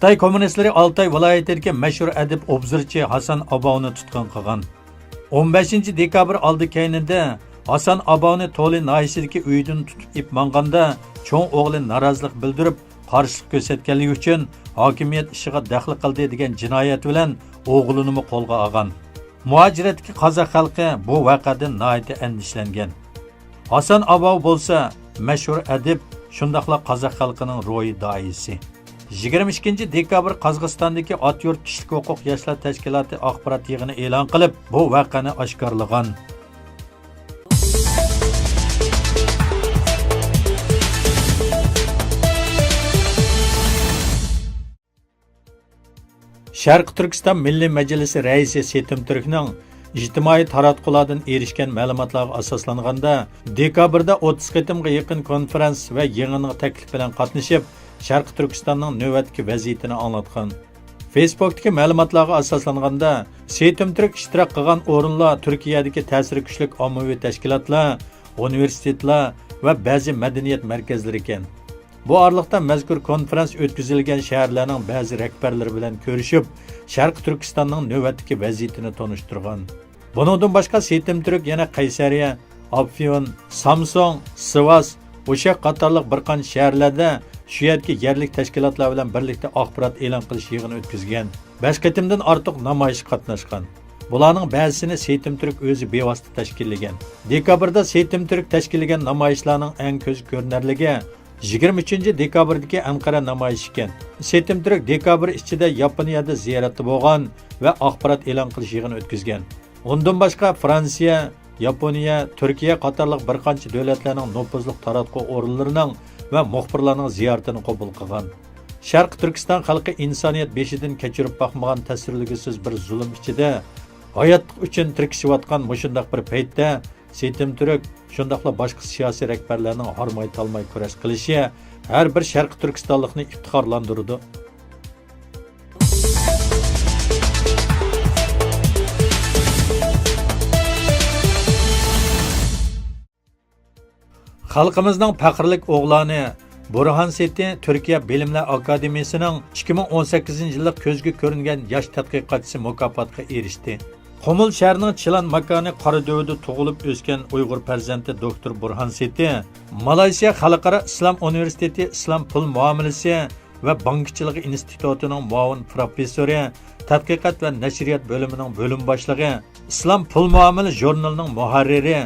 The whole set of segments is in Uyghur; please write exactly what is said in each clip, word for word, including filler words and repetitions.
خىتاي كوممۇنىستلىرى ئالتاي ۋىلايىتىدىكى مەشھۇر ئەدىب، ئوبزورچى ھاسان ئاباۋنى تۇتقۇن قىلغان. ئون بەشىنچى دېكابىر ئالدى كەينىدە ھاسان ئاباۋنى تولى ناھىيەسىدىكى ئۆيىدىن تۇتۇپ ئېلىپ ماڭغاندا، چوڭ ئوغلى نارازىلىق بىلدۈرۈپ، قارشىلىق كۆرسەتكەنلىكى ئۈچۈن ھاكىمىيەت ئىشىغا دەخلى قىلدى دېگەن جىنايەت بىلەن ئوغلىنىمۇ قولغا ئالغان. مۇھاجىرەتتىكى قازاق خەلقى بۇ ۋەقەدىن ناھايىتى ئەندىشىلەنگەن. ھاسان ئاباۋ بولسا مەشھۇر ئەدىب، شۇنداقلا قازاق خەلقىنىڭ روھىي داھىيسى. يىگىرمە ئىككىنچى دېكابىر قازاقىستاندىكى ئات يۇرت كىشىلىك ھوقۇق ياشلار تەشكىلاتى ئاخبارات يىغىنى ئېلان قىلىپ، بۇ ۋەقەنى ئاشكارىلىغان. شەرقىي تۈركىستان مىللىي مەجلىسى رەئىسى سېتىم تۈركنىڭ ئىجتىمائىي تاراتقۇلاردىن ئېرىشكەن مەلۇماتلارغا ئاساسلانغاندا، دېكابىردا ئوتتۇز قېتىمغا يېقىن كونفېرانس ۋە يىغىنغا تەكلىپ بىلەن قاتنىشىپ، شەرقىي تۈركىستاننىڭ نۆۋەتتىكى ۋەزىيىتىنى ئاڭلاتقان. فېيسبوكتىكى مەلۇماتلارغا ئاساسلانغاندا، سېتىم تۈرك ئىشتىراك قىلغان ئورۇنلار تۈركىيەدىكى تەسىرى كۈچلۈك ئاممىۋى تەشكىلاتلار، ئۇنىۋېرسىتېتلار ۋە بەزى مەدەنىيەت مەركەزلىرى ئىكەن. بۇ ئارىلىقتا مەزكۇر كونفېرانس ئۆتكۈزۈلگەن شەھەرلەرنىڭ بەزى رەھبەرلىرى بىلەن كۆرۈشۈپ، شەرقىي تۈركىستاننىڭ نۆۋەتتىكى ۋەزىيىتىنى تونۇشتۇرغان. بۇنىڭدىن باشقا، سېتىم تۈرك يەنە قەيسەرىيە، ئافيون، سامسۇڭ، سىۋاس، ئۇششاق قاتارلىق بىر قانچە شەھەرلەردە شۇ يەردىكى يەرلىك تەشكىلاتلار بىلەن بىرلىكتە ئاخبارات ئېلان قىلىش يىغىنى ئۆتكۈزگەن. بەش قېتىمدىن ئارتۇق نامايىشقا قاتناشقان. بۇلارنىڭ بەزىسىنى سېتىم تۈرك ئۆزى بىۋاسىتە تەشكىللىگەن. دېكابىردا سېتىم تۈرك تەشكىللىگەن نامايىشلارنىڭ ئەڭ كۆزگە كۆرۈنەرلىكى يىگىرمە ئۈچىنچى دېكابىردىكى ئەنقەرە نامايىشى ئىكەن. سېتىم تۈرك دېكابىر ئىچىدە ياپونىيەدە زىيارەتتە بولغان ۋە ئاخبارات ئېلان قىلىش يىغىنى ئۆتكۈزگەن. ئۇندىن باشقا، فرانسىيە، ياپونىيە، تۈركىيە قاتارلىق بىر قانچە دۆلەتلەرنىڭ نوپۇزلۇق تاراتقۇ ئورۇنلىرىنىڭ ۋە مۇخبىرلارنىڭ زىيارىتىنى قوبۇل قىلغان. شەرقىي تۈركىستان خەلقى ئىنسانىيەت بېشىدىن كەچۈرۈپ باقمىغان تەسۋىرلىگۈسىز بىر زۇلۇم ئىچىدە ھاياتلىق ئۈچۈن تىركىشىۋاتقان مۇشۇنداق بىر پەيتتە، سېتىم تۈرك، شۇنداقلا باشقا سىياسىي رەھبەرلەرنىڭ ھارماي-تالماي كۈرەش قىلىشى ھەر بىر شەرقىي تۈركىستانلىقنى ئىپتىخارلاندۇرىدۇ. خەلقىمىزنىڭ پەخىرلىك ئوغلانى بۇرھان سېتى تۈركىيە بىلىملەر ئاكادېمىيىسىنىڭ ئىككى مىڭ ئون سەككىزىنچى يىللىق كۆزگە كۆرۈنگەن ياش تەتقىقاتچىسى مۇكاپاتىغا ئېرىشتى. قۇمۇل شەھىرىنىڭ چىلان ماكانى قارادۆۋىدە تۇغۇلۇپ ئۆسكەن ئۇيغۇر پەرزەنتى دوكتور بۇرھان سېتى مالايسىيا خەلقئارا ئىسلام ئۇنىۋېرسىتېتى ئىسلام پۇل مۇئامىلىسى ۋە بانكىچىلىقى ئىنستىتۇتىنىڭ مۇئاۋىن پروفېسسورى، تەتقىقات ۋە نەشرىيات بۆلۈمىنىڭ بۆلۈم باشلىقى، ئىسلام پۇل مۇئامىلە ژۇرنىلىنىڭ مۇھەررىرى،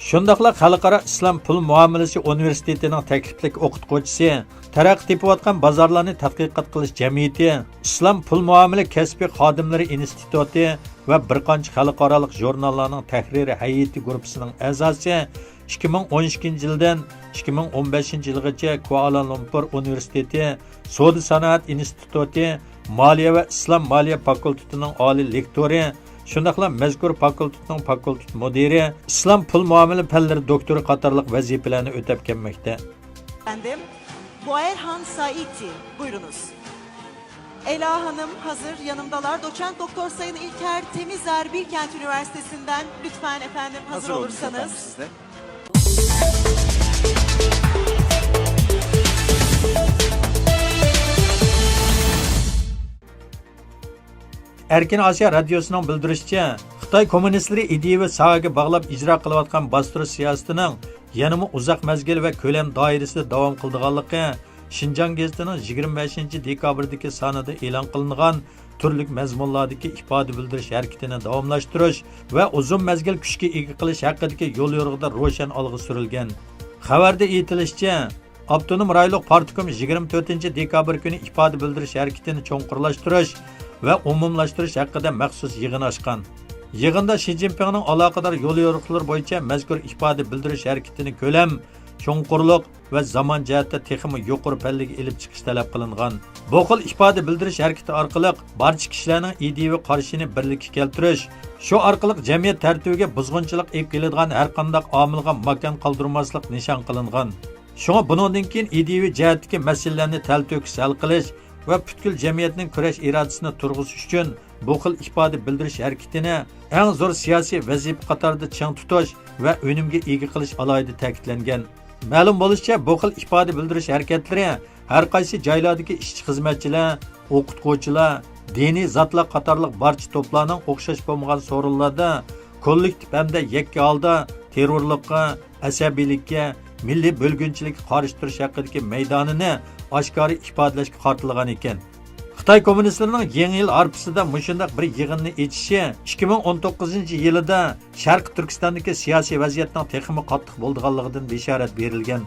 شۇنداقلا خەلقئارا ئىسلام پۇل مۇئامىلىسى ئۇنىۋېرسىتېتىنىڭ تەكلىپلىك ئوقۇتقۇچىسى، تەرەققىي تېپىۋاتقان بازارلارنى تەتقىقات قىلىش جەمئىيىتى، ئىسلام پۇل مۇئامىلە كەسپىي خادىملىرى ئىنستىتۇتى ۋە بىر قانچە خەلقئارالىق ژۇرناللارنىڭ تەھرىر ھەيئىتى گۇرۇپپىسىنىڭ ئەزاسى، ئىككى مىڭ ئون ئىككىنچى يىلدىن ئىككى مىڭ ئون بەشىنچى يىلغىچە كۇئالالۇمپۇر ئۇنىۋېرسىتېتى سودا سانائەت ئىنستىتۇتى مالىيە ۋە ئىسلام مالىيە فاكۇلتېتىنىڭ ئالىي لېكتورى، شۇنداقلا مەزكۇر فاكۇلتېتنىڭ فاكۇلتېت مۇدىرى، ئىسلام پۇل مۇئامىلە پەنلىرى دوكتورى قاتارلىق ۋەزىپىلەرنى ئۆتەپ كەلمەكتە. Efendim, Boerhan Saiti, buyurunuz. Ela Hanım hazır, yanımdalar. Doçent Doktor Sayın İlker Temizer, Bilkent Üniversitesi'nden, lütfen efendim, hazır olursanız. Hazır olduk efendim, siz de. ئەركىن ئاسىيا رادىيوسىنىڭ بىلدۈرۈشىچە، خىتاي كوممۇنىستلىرى ئىدىيىۋى ساھەگە باغلاپ ئىجرا قىلىۋاتقان باستۇرۇش سىياسىتىنىڭ يەنىمۇ ئۇزاق مەزگىل ۋە كۆلەم دائىرىسىدە داۋام قىلىدىغانلىقى شىنجاڭ گېزىتىنىڭ يىگىرمە بەشىنچى دېكابىردىكى سانىدا ئېلان قىلىنغان تۈرلۈك مەزمۇنلاردىكى ئىپادە بىلدۈرۈش ھەرىكىتىنى داۋاملاشتۇرۇش ۋە ئۇزۇن مەزگىل كۈچكە ئىگە قىلىش ھەققىدىكى يوليورۇقىدا روشەن ئالغا سۈرۈلگەن. خەۋەردە ئېيتىلىشىچە، ئاپتونوم رايونلۇق پارتكوم يىگىرمە تۆتىنچى دېكابىر كۈنى ئىپادە بىلدۈرۈش ھەرىكىتىنى چوڭقۇرلاشتۇرۇش ۋە ئومۇملاشتۇرۇش ھەققىدە مەخسۇس يىغىن ئاچقان. يىغىندا شى جىنپىڭنىڭ ئالاقىدار يوليورۇقلىرى بويىچە مەزكۇر ئىپادە بىلدۈرۈش ھەرىكىتىنى كۆلەم، چوڭقۇرلۇق ۋە زامان جەھەتتە تېخىمۇ يۇقىرى پەللىگە ئېلىپ چىقىش تەلەپ قىلىنغان. بۇ خىل ئىپادە بىلدۈرۈش ھەرىكىتى ئارقىلىق بارچە كىشىلەرنىڭ ئىدىيىۋى قارىشىنى بىرلىككە كەلتۈرۈش، شۇ ئارقىلىق جەمئىيەت تەرتىپىگە بۇزغۇنچىلىق ئېلىپ كېلىدىغان ھەرقانداق ئامىلغا ماكان قالدۇرماسلىق نىشان قىلىنغان. شۇڭا بۇنىڭدىن كېيىن ئىدىيىۋى جەھەتتىكى مەسىلىلەرنى تەلتۆكۈس ھەل قىلىش ۋە پۈتكۈل جەمئىيەتنىڭ كۈرەش ئىرادىسىنى تۇرغۇزۇش ئۈچۈن بۇ خىل ئىپادە بىلدۈرۈش ھەرىكىتىنى ئەڭ زور سىياسىي ۋەزىپە قاتارىدا چىڭ تۇتۇش ۋە ئۈنۈمگە ئىگە قىلىش ئالاھىدە تەكىتلەنگەن. مەلۇم بولۇشىچە، بۇ خىل ئىپادە بىلدۈرۈش ھەرىكەتلىرى ھەر قايسى جايلاردىكى ئىشچى-خىزمەتچىلەر، ئوقۇتقۇچىلار، دىنىي زاتلار قاتارلىق بارچە توپلارنىڭ ئوخشاش بولمىغان سورۇنلاردا كوللېكتىپ ھەمدە يەككە ھالدا تېررورلۇققا، ئەسەبىيلىككە، مىللىي بۆلگۈنچىلىككە قارشى تۇرۇش ھەققىدىكى مەيدانىنى ئاشكارا ئىپادىلەشكە قارىتىلغان ئىكەن. خىتاي كوممۇنىستلىرىنىڭ يېڭى يىل ھارپىسىدا مۇشۇنداق بىر يىغىننى ئېچىشى ئىككى مىڭ ئون توققۇزىنچى يىلىدا شەرقىي تۈركىستاندىكى سىياسىي ۋەزىيەتنىڭ تېخىمۇ قاتتىق بولىدىغانلىقىدىن بېشارەت بېرىلگەن